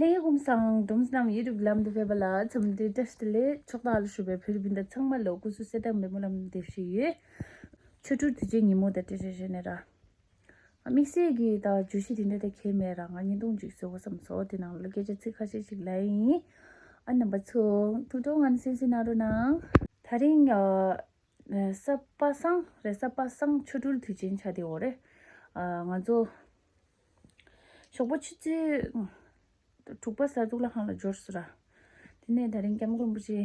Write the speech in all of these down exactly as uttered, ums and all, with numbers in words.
ལྷན་རྒྱས་སྐུ་ཁམས་བཟང་། སྒྲོམ་གསུམ་ཡིད་སྒྲུབ་ལམ་དུ་ཕེབས་པ་ལ་འཚམས་འདྲི་བཀྲ་ཤིས་བདེ་ལེགས། ཕྱོགས་བདག་ལ་བཞུགས་པའི་བོད་རིགས་སྤུན་ཟླ་ཚང་མ་ལ་སྐུ་གཟུགས་གསལ་ཐང་པད་མོ་ལམ་འདེབས་ཞུ་ཡོད། ཆོ་འཕྲུལ་དུས་ཆེན་ཉིན་མོ་དང་འབྲེལ་བྱས་བྱས་ནས་ར། དམིགས་བསལ་གྱི་ད་བརྗོད་གཞི་དེ་འདྲ་ད་གལ་མེད་ར། ང་བརྙན་ཐུང་ཅིག་བཟོ་དགོས་བསམ་སོང་། དེ་ནང་ལ་སྐད་ཆ་ཚིག་ཁ་ཤས་ཤིག་ལབ་ཡིན། ཨ་རྣམ་པ་ཚོ་ཐུགས་སྤྲོ་ངང་ནས་གསན་གཟིགས་གནང་རོགས་གནང་། དེ་རིང་ཨ་ཨ་ས་པ་སངས་རེད། ས་པ་སངས་ཆོ་འཕྲུལ་དུས་ཆེན་ཆགས་བསྡད་ཡོད་རེད། ཨ་ང་ཚོ་ཞོགས་པ་ཆུ་ཚོད་དྲུག་པ་ལ་གཙུག་ལག་ཁང་ལ་འབྱོར་སོང་ར། དེ་ནས་དེ་རིང་སྐྱབས་མགོན་རིན་པོ་ཆེ་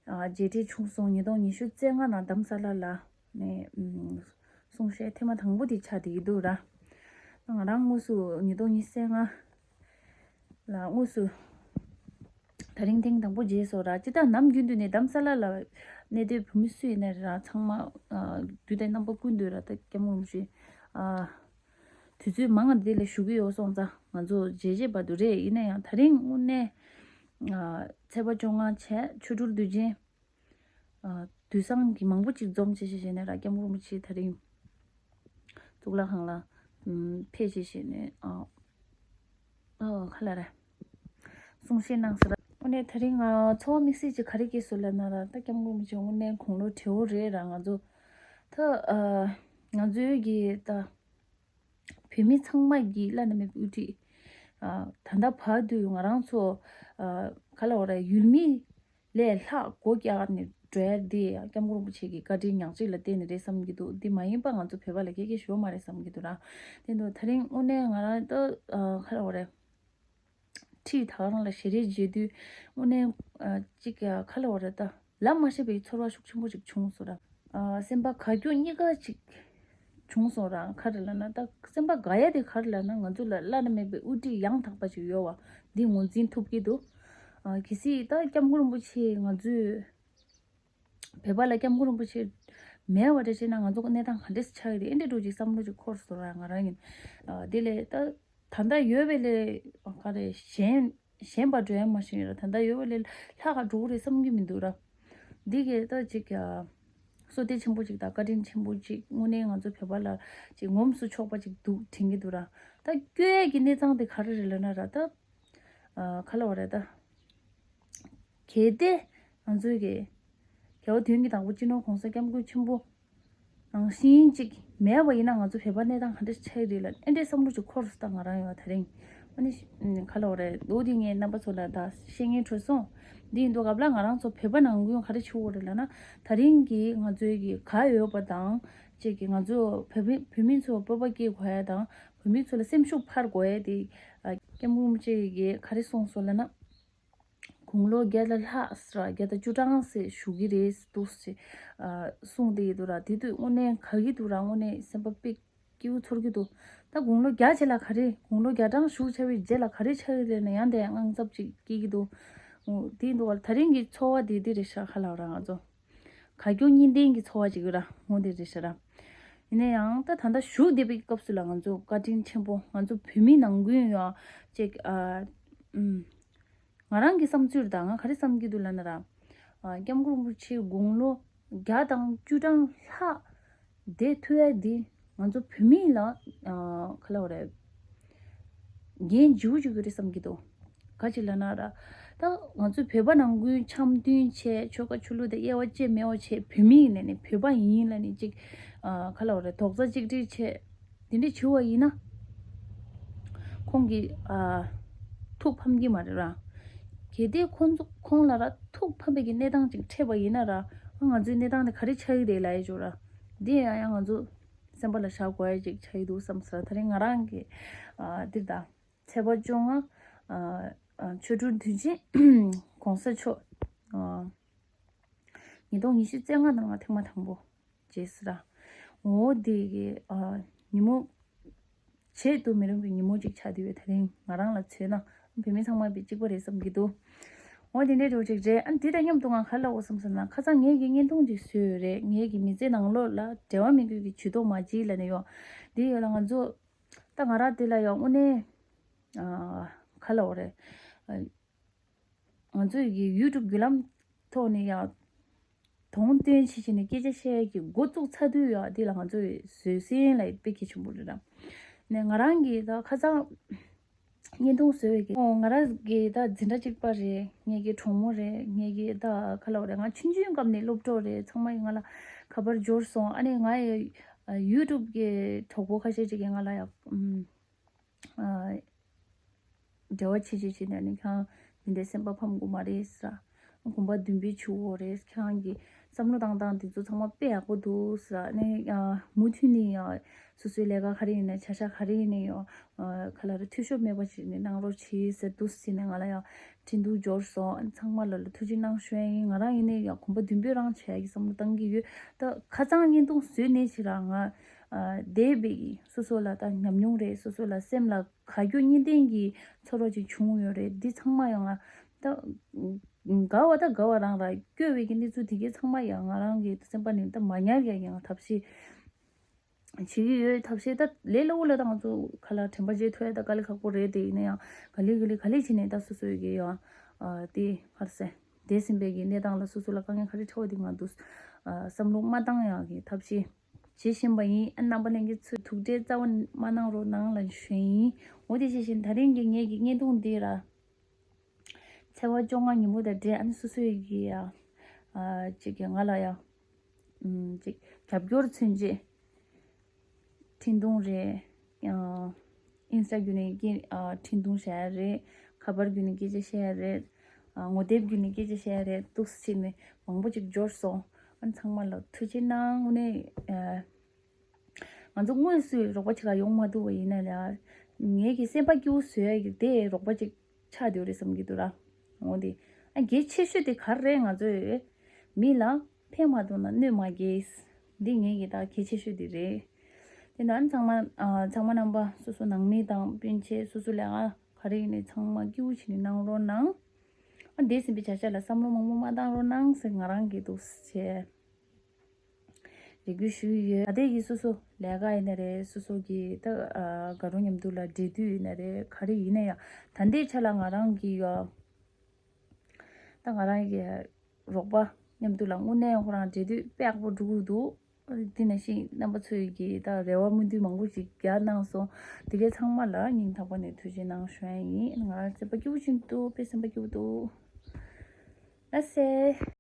ཨ་མཇལ་འཕྲད་བྱུང་སོང་། ཉིས་སྟོང་ཉི་ཤུ་རྩ་ལྔ་ནང་རྡ་རམ་ས་ལ་ལ་ནས་ཨམ་གསུང་བཤད་ཐེངས་མ་དང་པོ་དེ་ཆགས་བསྡད་ཀྱི་འདུག་ར། ང་རང་དངོས་སུ་ཉིས་སྟོང་ཉི་ཤུ་རྩ་ལྔ་ལ་དངོས་སུ་དེ་རིང་ཐེངས་དང་པོ་མཇལ་སོང་ར། སྤྱིར་བཏང་ནམ་རྒྱུན་དུ་ནས་རྡ་རམ་ས་ལ་ལ་གནས་སྡོད་བོད་མི་སུ་ཡིན་ནའི་ར། ཚང་མ་ཨ་དུས་དང་རྣམ་པ་ཀུན་ཏུ་ར། ད་སྐྱབས་མགོན་རིན་པོ་ཆེ་ཨ་དུས་ཚོད་མང་ང་འདི་ལ་བཞུགས་ཀྱི་ཡོད་སོང་ཙང་། ང་ཚོ་མཇལ་བྱེད་བར་དུ་རེད། ཡིན་ན་ཡང་དེ་རིང་དངོས་གནས་ཨ་ཚེས་པ་བཅོ་ལྔ་བྱས་ཆོ་འཕྲུལ་དུས་ཆེན་ཨ་དུས་བཟང་གི་མང་པོ་ཅིག་འཛོམས་བྱས་བྱས་བྱས་ནས་ར། སྐྱབས་མགོན་རིན་པོ་ཆེ་དེ་རིང་གཙུག་ལག་ཁང་ལ་ཨམ་ཕེབས་བྱས་བྱས་ནས་ཨ་ཨ་ག་རེ་ལབ་རེད། གསུང་བཤད་གནང་ཟེར་ར། དངོས་གནས་དེ་རིང་ང་ཚོར་བ་དམིགས་བསལ་ཅིག་ག་རེ་སྐྱེས་སོང་ལབ་ན་ར། ད་སྐྱབས་མགོན་རིན་པོ་ཆེ་དངོས་གནས་དགུང་ལོ་བགྲེས་པོ་རེད་ར། ང་ཚོ་ད་ཨ་ང་ཚོའི་གི་ད་བོད་མི་ཚང་མ་གི་བླ་ན་མེད་པའི་དབུ་ཁྲིད། ཨ་ད་ལྟ་བར་དུ་ང་རང་ཚོ་ཨ་ག་ལབ་དགོས་རེད། ཡུལ་མི་ལས་ལྷག་སྒོ་རྒྱག་ནས་འགྲོ་ཡ་འདི་སྐྱབས་མགོན་རིན་པོ་ཆེ་གི་བཀའ་དྲིན་ཉག་གཅིག་ལ་བརྟེན་ནས་རེད་བསམ་གྱི་འདུག། འདི་མ་ཡིན་པ་ང་ཚོ་བོད་པ་ལ་སྐད་སྐད་ཞུ་བ་མ་རེད་བསམ་གྱི་འདུག་ར། དེ་འདུག། དེ་རིང་དངོས་གནས་ང་རང་ད་ཨ་ག་ལབ་དགོས་རེད། ཁྲིད་ད་ག་རང་ལ་ཞལ་རས་མཇལ་དུས་དངོས་གནས་ཨ་ཅིག་ཨ་ག་ལབ་དགོས་རེད། ད་ལབ་མ་ཤེས་པའི་ཚོར་བ་ཤུགས་ཆེན་པོ་ཅིག་བྱུང་སོང་ར། ཨ་སེམས་པ་དགའ་སྐྱོ་གཉིས་ཀ་ཅིག་བྱུང་སོང་ར། ག་རེ་ལབ་ན་ད་སེམས་པ་དགའ་ཡ་དེ་ག་རེ་ལབ་ན། ང་ཚོ་ལ་བླ་ན་མེད་པའི་དབུ་ཁྲིད་ཡང་དག་པ་ཅིག་ཡོད་པ་འདི་ངོས་འཛིན་ཐུབ་ཀྱི་འདུག། ཨ་གལ་སྲིད་ད་སྐྱབས་མགོན་རིན་པོ་ཆེ་ང་ཚོའི་བོད་པ་ལ་སྐྱབས་མགོན་རིན་པོ་ཆེ་མེད་པ་འདྲ་བྱས་ན་ང་ཚོ་གི་གནས་སྟངས་ག་འདྲས་ཆགས་ཀྱི་རེད། ཨེ་འདྲས་འདྲ་ཅིག་བསམ་བློ་ཅིག་འཁོར་སོང་ར། ང་རང་ཡིན་ཨ་དེ་ལས་ད་ད་ལྟ་ཡོད་པའི་ལས་ག་རེ་ཞན་ཞན་པ་འགྲོ་ཡ་མ་ཤེས་ར། ད་ལྟ་ཡོད་པའི་ལས་ལྷག་ག་འགྲོ་གི་རེད་བསམ་གྱི་མི་འདུག་ར། འདི་གས་ད་ཅིག་ཨ་བསོད་བདེ་ཆེན་པོ་ཅིག་དང་བཀའ་དྲིན་ཆེན་པོ་ཅིག་དངོས་གནས་ང་ཚོ་བོད་པ་ལ་ཅིག་ངོམས་སུ་ཆོག་པ་ཅིག་འདུག་དྲན་གྱི་འདུག་ར། ད་སྐྱོ་ཡ་གི་གནས་སྟངས་དེ་ག་རེ་རེད་ལབ་ན་ར། ད་ཨ་ག་ལབ་དགོས་རེད། ད་གལ་ཏེ་ང་ཚོའི་གི་རྒྱལ་བ་དོན་གྱི་བདག་པོ་སྤྱི་ནོར་༸གོང་ས་༸སྐྱབས་མགོན་ཆེན་པོ་ནང་བཞིན་ཅིག་མེད་པ་ཡིན་ན་ང་ཚོ་བོད་པ་གནས་སྟངས་ག་འདྲ་ཆགས་ཡི་རེད་ལབ། ཨེ་འདྲའི་བསམ་བློ་ཅིག་འཁོར་སོང་། ད་ང་རང་ཡང་དེ་རིང་ཨ་ནི་ག་ལབ་དགོས་རེད། ལོ་འདི་ངས་རྣམ་པ་ཚོ་ལ་ད་བཤད་སྙིང་བྲོ་སོང་། འདི་ཡིན་དུས་སྐབས་ལ་ང་རང་ཚོ་བོད་པ་ནང་ཁུལ་ག་རེ་བྱེད་དགོས་རེད་ལབ་ན། དེ་རིང་གི་ང་ཚོའི་གི་ག་ཡོད་པ་དང་ཅིག་གི་ང་ཚོ་བོད་མི་བོད་མི་ཚོ་སྤོབས་པ་སྐྱེ་དགོས་ཡ་དང་བོད་མི་ཚོ་ལ་སེམས་ཤུགས་འཕར་དགོས་ཡ་དེ་ཨ་སྐྱབས་མགོན་རིན་པོ་ཆེ་གིས་ག་རེ་གསུངས་སོང་ལབ་ན། དགུང་ལོ་བརྒྱ་དང་ལྷག་ཟེར་བ་བརྒྱ་དང་བཅུ་གྲངས་ཟེར་བཞུགས་ཀྱི་རེད་འདུག་ཟེར་ཨ་གསུངས་བསྡད་ཀྱི་འདུག་ར། དེ་དུས་དངོས་གནས་དགའ་གི་འདུག་ར། དངོས་གནས་སེམས་པ་དཔེ་སྐྱིད་པོ་ཚོར་གྱི་འདུག། ད་དགུང་ལོ་བརྒྱ་རྗེས་ལ་ག་རེ། དགུང་ལོ་བརྒྱ་གྲངས་བཞུགས་ཚར་བའི་རྗེས་ལ་ག་རེ་ཆགས་ཀྱི་རེད་ན་ཡང་དེ་དངངས་འཚབ་ཅིག་སྐྱེ་གི་འདུག། འོ་དེ་འདུག་བ། དེ་རིང་གི་ཚོར་བ་དེ་དེ་རེད་ཤག་ཧ་ལབ་ར། ང་ཚོ་ག་སྐྱོ་གཉིས་ལྡན་གྱི་ཚོར་བ་ཅིག་ཡོད་ར། འོ་དེ་རེད་ཤག་ར། ཡིན་ན་ཡང་ད་ད་ལྟ་བཞུགས་བསྡད་པའི་སྐབས་སུ་ལ་ང་ཚོ་བཀའ་དྲིན་ཆེན་པོ། ང་ཚོ་བོད་མི་ནང་ཁུལ་ཡང་ཅིག་ཨ་ཨུམ། ང་རང་གི་བསམ་ཚུལ་ད་ང་ག་རེ་བསམ་གྱི་འདུག་ལབ་ན་ར། ཨ་སྐྱབས་མགོན་རིན་པོ་ཆེ་དགུང་ལོ་བརྒྱ་དང་བཅུ་གྲངས་ལྷག་བསྡད་ཐུབ་ཡ་འདི་ང་ཚོ་བོད་མི་ལ་ཨ་ག་ལབ་དགོས་རེད། འགན་ལྗིད་པོ་ཅིག་ཡོད་རེད་བསམ་གྱི་འདུག། ག་ཅི་ལབ་ན་ར། ད་ང་ཚོ་བོད་པ་ནང་ཁུལ་འཆམ་མཐུན་བྱས། ཆོལ་ཁ་ཆོས་ལུགས་དང་དབྱེ་བ་བཅས་མེད་པ་བྱས། བོད་མི་ཡིན་ནས་ནི་བོད་པ་ཡིན་ལབ་ནས་ཅིག་ཨ་ག་ལབ་དགོས་རེད། རྡོག་རྩ་གཅིག་སྒྲིལ་བྱས། དེ་འདྲ་བྱུང་བ་ཡིན་ན། ཁོང་གིས་ཨ་ཐུགས་ཕམ་གྱི་མ་རེད་ར། གལ་ཏེ་ཁོང་ཚོ་ཁོང་ལ་ར་ཐུགས་ཕམ་པའི་གི་གནས་སྟངས་ཅིག་འཕྲད་པ་ཡིན་ན་ར། ང་ཚོའི་གནས་སྟངས་དེ་ག་རེ་ཆགས་ཀྱི་རེད་ལབ་ཡ་ཅིག་ཡོད་ར། འདི་ཡང་ཡང་ང་ཚོ་སེམས་པ་ལ་བཞག་དགོས་ཡ་ཅིག་ཆགས་ཀྱི་འདུག་བསམ་སོང་། དེ་རིང་ང་རང་གི་ཨ་འདིར་ད་ཚེས་པ་བཅོ་ལྔ་ཨ་ཨ་ཆོ་འཕྲུལ་དུས་ཆེན་༸གོང་ས་མཆོག་ཨ་ཉིས་སྟོང་ཉི་ཤུ་རྩ་ལྔ་ནང་ལ་ཐེངས་མ་དང་པོ་མཇལ་སོང་ར། འོ་དེ་གི་ཨ་ཉིན་མོ་བརྗེད་དུ་མི་རུང་བའི་ཉིན་མོ་ཅིག་ཆགས་བསྡད་པའི། དེ་རིང་ང་རང་ལ་མཚོན་ན་བོད་མི་ཚང་མ་དཔེ་གཅིག་པ་རེད་བསམ་གྱི་འདུག། འོ་དེ་འདྲའི་འགྲོ་ཅིག་རེད། ཨ་འདི་དང་མཉམ་དུ་ང་ག་ལབ་དགོས་བསམ་སོང་ན། ཁ་སང་ངེད་ཀྱིས་བརྙན་ཐུང་ཅིག་བཟོས་ཡོད་རེད། ངེད་ཀྱི་མི་ཚེ་ནང་ལོགས་ལ་འབྲེལ་བ་མི་དགོས་ཀྱི་ཇུས་གཏོགས་མ་བྱེད་ལབ་ནས་ཡོད། འདི་ཡོད་ལ་ང་ཚོ་ད་ང་རང་དེ་ལ་ཡང་དངོས་གནས་ཨ་ག་ལབ་དགོས་རེད། ཨ་ང་ཚོ་ཡི་ཡུ་ཊུབ་བརྒྱུད་ལམ་ཐོག་ནས་ཡང་དོན་སྟོན་བྱེད་བྱས་ནས་སྐད་ཆ་བཤད་ཀྱི་འགོ་བཙུགས་ཚར་དུས་ཡང་འདི་ལ་ང་ཚོ་བཟོད་བསྲན་ལ་དཔེ་གལ་ཆེན་པོ་རེད་ར། ནས་ང་རང་གིས་ད་ཁ་སང་ བརྙན་ཐུང་བཟོས་པའི་གི་ཨོ་ང་རང་གི་ད་འཛིན་གྲྭ་གཅིག་པ་རེད། ངེད་ཀྱི་གྲོགས་མོ་རེད། ངེད་ཀྱི་ད་ག་ལབ་རེད། ང་ཆུང་ཆུང་སྐབས་ནས་སློབ་གྲོགས་རེད། ཚང་མ་ཡིས་ང་ལ་ཁ་པར་འབྱོར་སོང་། ཨ་ནི་ང་ཡི་ཡུ་ཊུབ་གི་གྲོགས་པོ་ཁ་ཤས་ཅིག་གིས་ང་ལ་ཡ་ཨམ་ཨ་འབྲེལ་བ་བྱེད་བྱེད་བྱེད་ནས་ནི་ཁྱེད་རང་འདི་འདྲའི་སེམས་པ་ཕམ་དགོས་མ་རེད་ཟེར། གོམ་པ་མདུན་སྤོས་བྱེད་དགོས་རེད། ཁྱེད་རང་གི་བསམ་བློ་བཏང་སྟངས་དེ་ཚོ་ཚང་མ་དཔེ་ཡག་པོ་འདུག་ཟེར། ཨ་ནི་ཡང་མུ་མཐུད་ནས་ཡང་སོ་སོའི་ལས་ཀ་ག་རེ་ཡིན་ནའི་བྱ་བཞག་ག་རེ་ཡིན་ནའི་ཡང་ག་ལ་རེ་འཐུས་ཤོར་མེད་པ་ཞིག་ནས་གནང་རོགས་གྱིས་ཟེར་འདུག་ཟེར་ནས་ང་ལ་ཡང་འཕྲིན་ཐུང་འབྱོར་སོང་། ཨ་ནི་ཚང་མ་ལ་ལ་ཐུགས་རྗེ་གནང་ཞུ་ཡ་ཡིན། ང་རང་ཡིན་ནའི་ཡང་གོམ་པ་མདུན་སྤོས་རང་བྱེད་ཡ་གི་བསམ་བློ་བཏང་གི་ཡོད། ད་ཁ་སང་བརྙན་ཐུང་བཟོས་ནས་ཞིག་རང་ང་ཨ་འདས་པའི་སོ་སོ་ལ་ད་ཉམས་མྱོང་རེད། སོ་སོ་ལ་སེམས་ལ་དགའ་སྐྱོ་གཉིས་ལྡན་གྱི་ཚོར་བ་ཅིག་བྱུང་ཡོད་རེད། འདི་ཚང་མ་ཡང་ང་ད་དགའ་བ་ད་དགའ་བ་རང་ར་སྐྱོ་བའི་གི་གནས་ཚུལ་དེ་གའི་ཚང་མ་ཡང་ང་རང་གི་སེམས་པ་ནས་ད་མ་ཉར་ཡ་ཡང་ཐབས་ཤེས་བྱེད་ཀྱི་ཡོད། ཐབས་ཤེས་ད་ལས་སླ་བོ་ལ་ད་ང་ཚོ་ག་ལ་དྲན་པ་བརྗེད་ཐུབ་ཡ་ད་དཀའ་ལས་ཁག་པོ་རེད། དེ་ཡིན་ན་ཡང་ག་ལེ་ག་ལེ་ག་ལེ་བྱས་ནས་ད་སོ་སོའི་གི་ཡང་ཨ་དེ་ག་རེ་ཟེར་འདས་ཟིན་པའི་གི་གནས་སྟངས་ལ་སོ་སོ་ལ་དཀའ་ངལ་ག་རེ་འཕྲད་པ་དེ་ང་འདུག་ཨ་བསམ་བློ་མ་བཏང་ཡ་གི་ཐབས་ཤེས་བྱེད་བཞིན་པ་ཡིན། ཨ་རྣམ་པ་ལྷན་རྒྱས་ཚོས་ཐུགས་ཁྲལ་རྩ་བ་མ་གནང་རོགས་གནང་ལ་ཞུ་ཡིན། འོ་དེ་བྱས་བཞིན་ད་རིང་གི་ངེད་ཀྱི་བརྙན་ཐུང་འདི་ར་ཚེས་པ་བཅོ་ལྔ་ཉིན་མོ་དང་འབྲེལ་ཨ་ནི་སོ་སོའི་གི་ཡ་ཨ་ཅིག་གི་ང་ལ་ཡ་ཨམ་ཅིག་རྒྱབ་སྐྱོར་མཚོན་ཆེད་འཕྲིན་ཐུང་རེད། ཨ་ཨིན་སི་ཊ་བརྒྱུད་ནས་ཀྱི་ཨ་འཕྲིན་ཐུང་བཤད་ཡ་རེད། ཁ་པར་བརྒྱུད་ནས་སྐད་ཆ་བཤད་ཡ་རེད། ཨ་ངོ་དེབ་བརྒྱུད་ནས་སྐད་ཆ་བཤད་ཡ་རེད། འདུག་སེ་བྱས་ནས་མང་པོ་ཅིག་འབྱོར་སོང་། ཨ་ནི་ཚང་མ་ལ་ཐུགས་རྗེ་གནང་། དངོས་གནས་ཨ་ང་ཚོ་དངོས་སུ་རོགས་པ་བྱེད་ག་ཡོང་མ་ཐུབ་པ་ཡིན་ན་ལ་ངེད་ཀྱི་སེམས་པ་སྐྱིད་པོ་བཟོ་ཡ་གི་དེ་རོགས་པ་ཅིག་ཆགས་བསྡད་ཡོད་རེད་བསམ་གྱི་འདུག་ར། འོ་དེ་ཨ་གལ་ཆེ་ཤོས་དེ་ག་རེ་རེད། ང་ཚོས་མི་ལ་ཕན་མ་ཐོགས་ན་གནོད་མ་སྐྱེལ། འདི་ངེད་ཀྱི་ད་གལ་ཆེ་ཤོས་དེ་རེད། དེ་ནང་ཚང་མ་ཨ་ཚང་མ་རྣམ་པ་སོ་སོ་ནང་མི་དང་སྤུན་མཆེད་སོ་སོ་ལས་ཀ་ག་རེ་ཡིན་ནའི་ཚང་མ་སྐྱིད་པོ་བྱས་ནས་གནང་རོགས་གནང་། ཨ་འདས་ཟིན་པའི་བྱ་བཞག་ལ་བསམ་བློ་མང་པོ་མ་བཏང་རོགས་གནང་ཟེར་ང་རང་གིས་འདུག་སེ་རེ་སྐུལ་ཞུ་ཡི་ཡོད། ད་ལྟའི་གི་སོ་སོ་ལས་ཀ་ཡིན་ན་རེད། སོ་སོ་གི་ད་ཨ་དགའ་རོགས་མཉམ་དུ་ལ་འབྲེལ་མཐུད་ཡིན་ན་རེད། ག་རེ་ཡིན་ན་ཡང་ད་ལྟའི་ཆ་ལ་ང་རང་གི་ཡ་ད་ང་རང་གི་རོགས་པ་མཉམ་དུ་ལ་དངོས་གནས་ཁོ་རང་འབྲེལ་མཐུད་དཔེ་ཡག་པོ་འགྲོ་གི་འདུག་དེ་ནང་བཞིན་རྣམ་པ་ཚོས་ཀྱི་ད་རེ་བ་སྨོན་འདུན་མང་པོ་ཞིག་རྒྱག་གནང་སོང་། དེ་གའི་ཚང་མ་ལ་སྙིང་ཐག་པ་ནས་ཐུགས་རྗེ་གནང་ཞུ་ཡ་ཡིན། ང་རང་སེམས་པ་སྐྱིད་པོ་ཞིག་འདུག་དཔེ་སེམས་པ་སྐྱིད་པོ་འདུག་ལགས་སེ།